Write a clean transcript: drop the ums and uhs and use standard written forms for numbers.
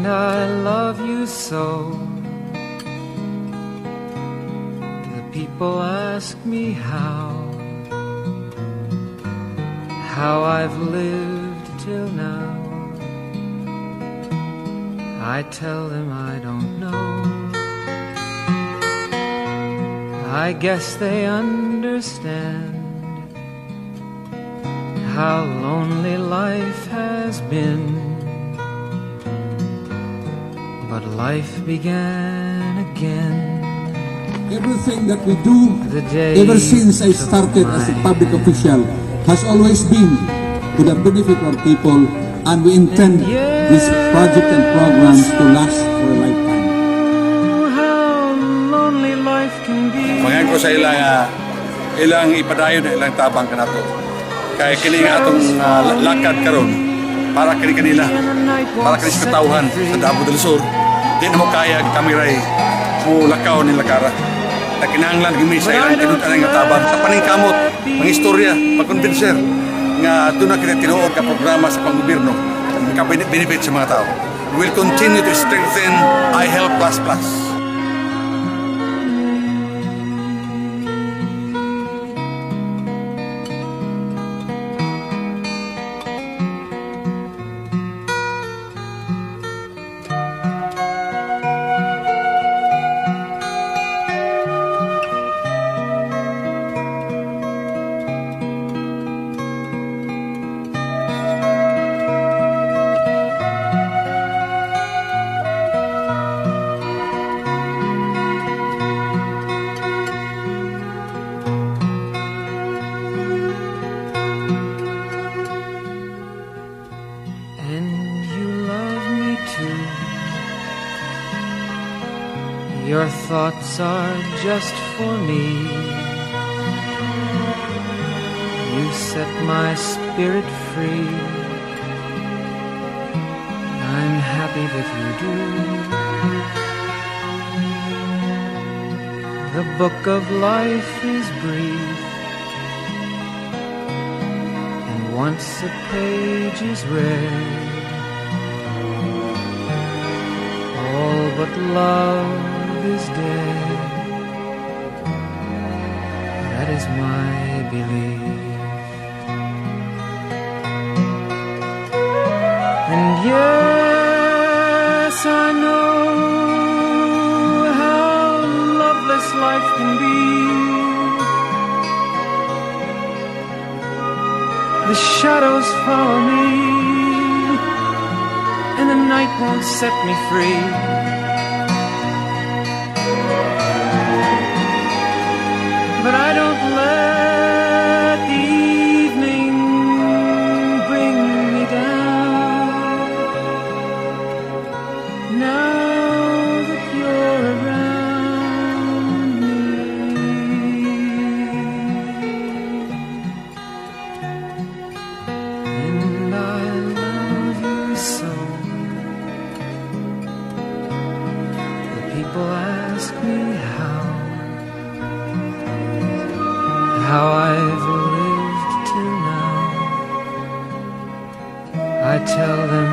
I love you so. The people ask me how I've lived till now. I tell them I don't know. I guess they understand how lonely life has been. But life began again Everything that we do the day ever since I you took started as a my public hand. Official has always been to the benefit of people, and we intend this project and programs to last for a lifetime. Oh, how lonely life can be. Mangayon ko sa ilang ilang ipadayon na ilang tabang kanato. Kay kini nga atong lakad karon para kini kanila, para kini sa katawhan sa Davao del Sur. Di na mo kaya kami ray mo lakaw nila kara. Na kinahanglan gimi sa ilang tinud-an nga tabang sa paningkamot, mga istorya, pagkonbinser nga doon na kita tinuod ka programa sa panggobyerno ka benefit sa mga tao. We will continue to strengthen iHealth Plus Plus. And you love me too. Your thoughts are just for me. You set my spirit free. I'm happy that you do. The book of life is brief, and once a page is read, all but love is dead. That is my belief. And yes, I know how loveless life can be. The shadows follow me, and the night won't set me free. But I don't let the evening bring me down. Now that you're around me. And I love you so. The people ask me how I've lived till now. I tell them